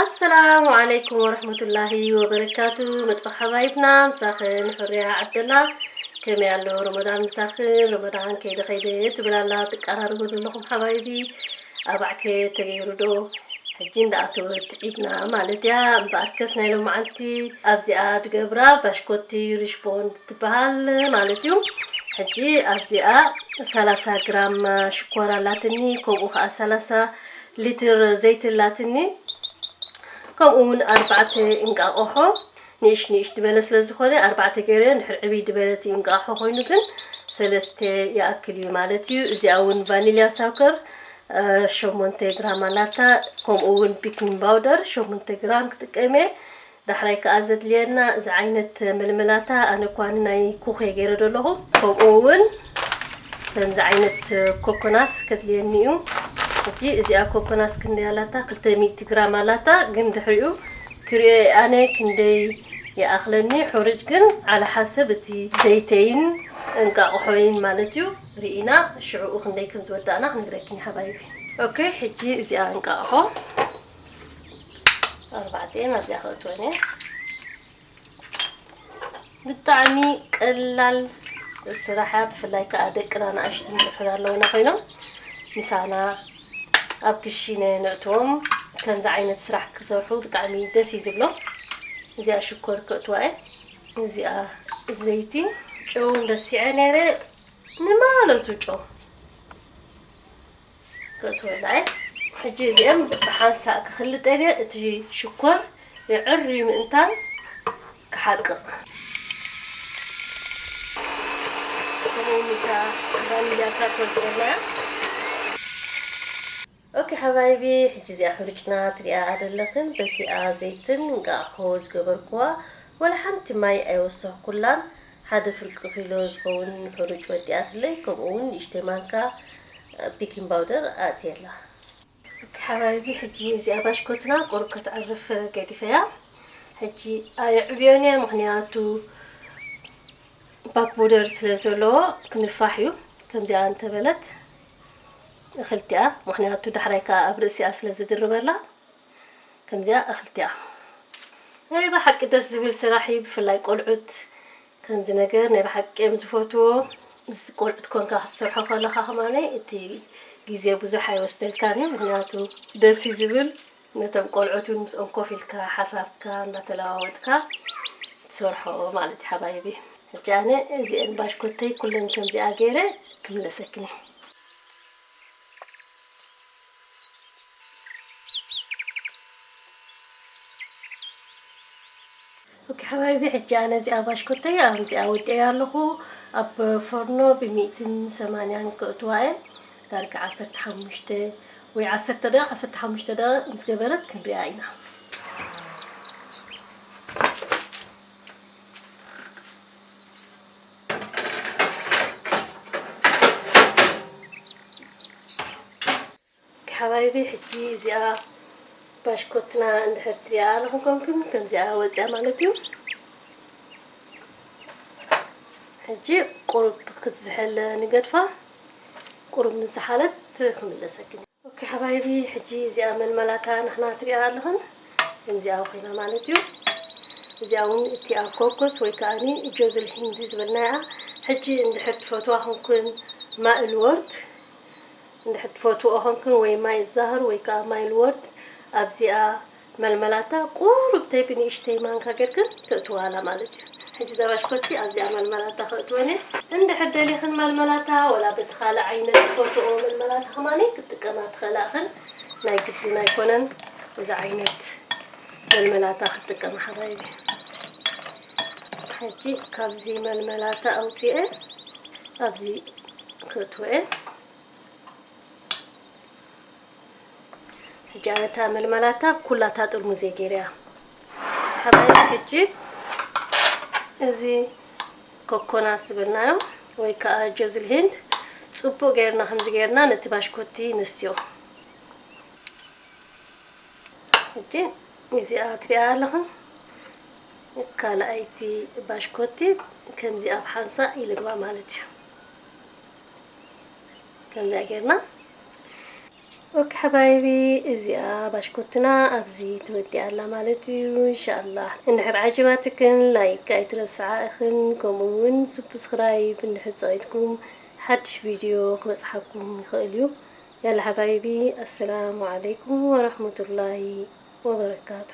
ኣሰላሙ ዓለይኩም ወረሕመቱላሂ ወበረካቱ። መጥበኽ ሓባይብና ምሳኽን ሕርያ ዓብደላ። ከመይ ኣሎ ረመዳን ምሳኽን? ረመዳን ከይደ ከይደ ትብል ኣላ፣ ትቀራረቡ ዘለኹም ሓባይቢ። ኣባዕከ ተገይሩ ዶ? ሕጂ እንዳኣተወት ዒድና ማለት እያ። እምበኣርከስ ናይ ሎማዓንቲ ኣብዚኣ ድገብራ ባሽኮቲ ሪሽቦን ትበሃል ማለት እዩ። ሕጂ ኣብዚኣ ሰላሳ ግራም ሽኮር ኣላትኒ፣ ከምኡ ከዓ ሰላሳ ሊትር ዘይቲ ኣላትኒ። ከምኡ እውን ኣርባዕተ እንቃቆሖ፣ ንእሽ ንእሽ ድበለ ስለ ዝኾነ ኣርባዕተ ገይረ፣ እንድሕር ዕብይ ድበለ እቲ እንቃቆሖ ኮይኑ ግን ሰለስተ ይኣክል እዩ ማለት እዩ። እዚኣ እውን ቫኒልያ ሳውከር ሸሞንተ ግራም ኣላታ፣ ከምኡ እውን ቢኪንግ ባውደር ሸሞንተ ግራም ክጥቀም እየ። ዳሕራይ ከኣ ዘድልየና እዚ ዓይነት መልመላታ፣ ኣነ እኳ ንናይ ኩኽ እየ ገይረ ዘለኹ። ከምኡ እውን ከምዚ ዓይነት ኮኮናስ ከድልየኒ እዩ። ሕጂ እዚኣ ኮኮናስ ክንደይ ኣላታ? ክልተ ሚእቲ ግራም ኣላታ፣ ግን ድሕሪኡ ክሪኦ እየ ኣነ ክንደይ ይኣኽለኒ። ሕሩጭ ግን ዓለ ሓሰብ እቲ ዘይተይን እንቃቑሖይን ማለት እዩ ርኢና ሽዕኡ ክንደይ ከም ዝወዳእና ክነግረክን ሓባይቢ። ኦኬ፣ ሕጂ እዚኣ እንቃቑሖ ኣርባዕተ ናብዚኣ ከእትወን እየ። ብጣዕሚ ቀላል ስራሕ እያ። ብፍላይ ከዓ ደቅና ንኣሽቱ እንድሕር ኣለውና ኮይኖም ምሳና ኣብ ክሽነ ነእትዎም ከምዚ ዓይነት ስራሕ ክሰርሑ ብጣዕሚ ደስ እዩ ዝብሎም። እዚኣ ሽኮር ከእትዋ እየ። እዚኣ ዘይቲ፣ ጨው ረሲዐ ነይረ፣ ንማለቱ ጨው ከእትወላ እየ። ሕጂ እዚኦም ብሓንሳእ ክኽልጠን እየ። እቲ ሽኮር ይዕርዩ ምእንታን ክሓቅቕ። ከምኡ ሚታ ቫኒልያ ሳኮር ትበልና እያ። ኦኬ ሓባይቢ፣ ሕጂ እዚኣ ሕሩጭና ትሪኣ ኣደለኽን። በቲኣ ዘይትን እንቃቑሖ ዝገበርኩዋ ወላ ሓንቲ ማይ ኣይወሰኽኩላን። ሓደ ፍርቂ ኪሎ ዝኸውን ሕሩጭ ወዲኣትለይ። ከምኡ እውን ንእሽተይ ማንካ ቢኪንግ ባውደር ኣእትየላ። ኦኬ ሓባይቢ፣ ሕጂ እዚኣ ባሽኮትና ቁሩብ ከተዕርፍ ገዲፈያ። ሕጂ ኣየዕብዮን እየ፣ ምኽንያቱ ባክ ቡደር ስለ ዘለዎ ክንፋሕ እዩ። ከምዚኣ እንተበለት እኽልቲኣ፣ ምኽንያቱ ዳሕራይ ከኣ ኣብ ርእሲኣ ስለ ዝድርበላ፣ ከምዚኣ እኽልቲኣ። ናይ ብሓቂ ደስ ዝብል ስራሕ እዩ፣ ብፍላይ ቆልዑት ከምዚ ነገር ናይ ብሓቂ እዮም ዝፈትዎ። ምስ ቆልዑት ኮንካ ክትሰርሖ ከለኻ ከማነይ እቲ ግዜ ብዙሕ ኣይወስደልካን እዩ፣ ምኽንያቱ ደስ እዩ ዝብል። ነቶም ቆልዑት እውን ምስኦም ኮፍ ኢልካ ሓሳብካ እንዳተለዋወጥካ ትሰርሖ ማለት እዩ ሓባይቢ። ሕጂ ኣነ እዚአን ባሽኮተይ ኩለን ከምዚኣ ገይረ ክምለሰክን እየ። ኦኬ ሓባይቢ፣ ሕጂ ኣነ እዚኣ ባሽኮተይ ኣብዚኣ ወዲአያ ኣለኹ። ኣብ ፎርኖ ብሚእትን ሰማንያን ከእትዋ እየ። ዳርጋ ዓሰርተ ሓሙሽተ ወይ ዓሰርተ ደቂቕ፣ ዓሰርተ ሓሙሽተ ደቂቕ ምስ ገበረት ክንሪኣ ኢና። ሓባይቢ፣ ሕጂ እዚኣ ባሽኮትና እንድሕር ትሪኣ ኣለኹም ከምክም ከምዚኣ ወፅያ ማለት እዩ። ሕጂ ቁሩብ ክትዝሐል ንገድፋ። ቁሩብ ምስ ዝሓለት ክምለሰክን። ኦኬ ሓባይቢ፣ ሕጂ እዚኣ መልመላታ ንሕና ትሪኣ ኣለኽን። ከምዚኣ ኮይና ማለት እዩ። እዚኣ እውን እቲኣ ኮኮስ ወይ ከዓኒ ጆዝል ሂንዲ ዝበልናያ። ሕጂ እንድሕር ትፈትዋ ኾንክን ማይል ወርድ፣ እንድሕር ትፈትዎ ኾንክን ወይ ማይ ዛህር ወይ ከዓ ማይል ወርድ ኣብዚኣ መልመላታ ቁሩብ ተይ ብንእሽተይ ማንካ ጌርክን ተእትዋላ ማለት እዩ። ሕጂ እዛ ባሽኮቲ ኣብዚኣ መልመላታ ከእትወን እየ። እንድሕር ደሊኽን መልመላታ ወላ በቲ ካልእ ዓይነት ትፈትዎ መልመላታ ከማኒ ክትጥቀማ ትኽእላ ኢኽን። ናይ ግድን ኣይኮነን እዚ ዓይነት መልመላታ ክትጥቀማ ሓባይቢ። ሕጂ ካብዚ መልመላታ ኣውፅኤ ኣብዚ ከእትወ እየ። ሕጂ ኣነ እታ መልመላታ ኩላታ ጥርሙዝ እየ ገይረያ። ሓባይቢ ሕጂ እዚ ኮኮናት ዝበልናዮ ወይ ከዓ ጆዝል ሂንድ ፅቡቅ ገይርና ከምዚ ገይርና ነቲ ባሽኮቲ ንስትዮ። ሕጂ እዚኣ ትሪኣ ኣለኽን ካልኣይቲ ባሽኮቲ ከምዚ ኣብ ሓንሳእ ይልግባ ማለት እዩ። ከምዚኣ ገይርና ኦኬ ሓባይቢ፣ እዚኣ ባሽኮትና ኣብዚ ትወዲኣ ኣላ ማለት እዩ። እንሻኣላህ እንድሕር ዓጅባትክን ላይክ ኣይትረስዓ እኽን፣ ከምኡ እውን ስብስክራይብ እንድሕር ፀቒጥኩም ሓድሽ ቪድዮ ክበፅሓኩም ይኽእል እዩ። ያላ ሓባይቢ፣ ኣሰላሙ ዓለይኩም ወረሕመቱላሂ ወበረካቱ።